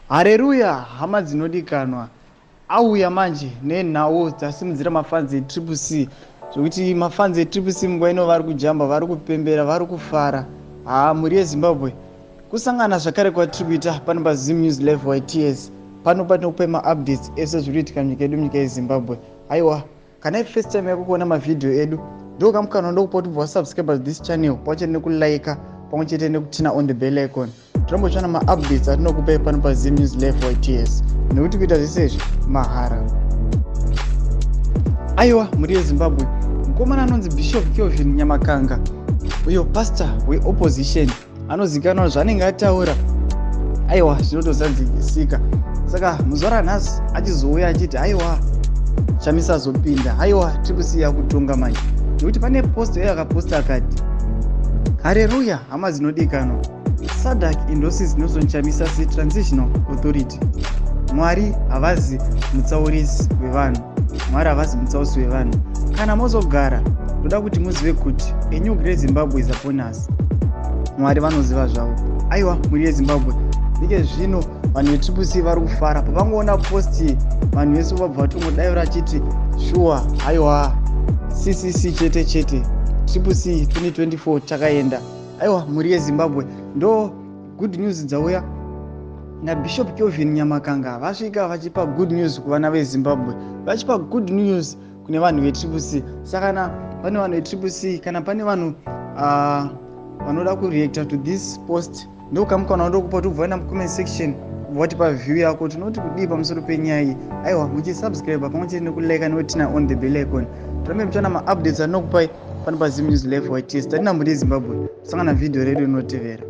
Hareruya hama dzinodikanwa. Auya manje nenhau dzasimudzira mafans eTriple C zvekuti mafans eTriple C munguva ino vari kujamba, vari kupembera, vari kufara. Haa mhuri yeZimbabwe kusangana zvakare kwatiri kuita pano paZim News Live YTS pano patinokupai maupdates ese zviri kuitika munyika yedu munyika yeZimbabwe. Aiwa kana ifirst time yako kuona mavhidhiyo edu ndokamukana ndokupa kuti ubva wasubscribe to this channel pamwe chete nekulike pamwe chete nekutina on the bell icon. Tinombotsvana maupdates atinokupai pano paZim News Live YTS nekuti kuita zvese izvi mahara. Aiwa mhuri yeZimbabwe, mukomana anonzi Bishop Kelvin Nyamakanga uyo pastor weopposition anozikanwa zvaanenge ataura, aiwa zvinotozadzisika. Saka muzuva ranhasi achizouya achiti aiwa Chamisa azopinda, aiwa tiri kusiya kutonga manje, nekuti pane post iyo akaposta akati, "Hareruya hama dzinodikanwa, SADC endorses Nelson Chamisa setransitional authority. Mwari havazi mutsaurisi wevanhu, Mwari havazi mutsausi wevanhu. Kana mozogara, ndoda kuti muzive kuti a new great Zimbabwe is upon us. Mwari vanoziva zvavo." Aiwa mhuri yeZimbabwe, nike zvino vanhu veTriple C vari kufara. Pavangoona post, vanhu vese vabva vatongodaira achiti shuwa, aiwa CCC chete chete, Triple C 2024 takaenda. Aiwa mhuri yeZimbabwe, ndo good news dzauya naBishop Kelvin Nyamakanga. Vasvika vachipa good news kuvana veZimbabwe, vachipa good news kune vanhu veTriple C. Saka kana pane vanhu veTriple C, kana pane vanhu vanoda kureacta to this post, ndokamukana ndokupa kuti ubva mucomment section watipa view yako, tinoti kudii pamusoro penyaya iyi. Aiwa muchisubscribe pamwe chete nekulike nekutina on the bell icon, tirambe muchiona maupdates atinokupai pano paZim News Live YTS. Tatina mhuri yeZimbabwe, kusangana vhidhiyo redu rinotevera.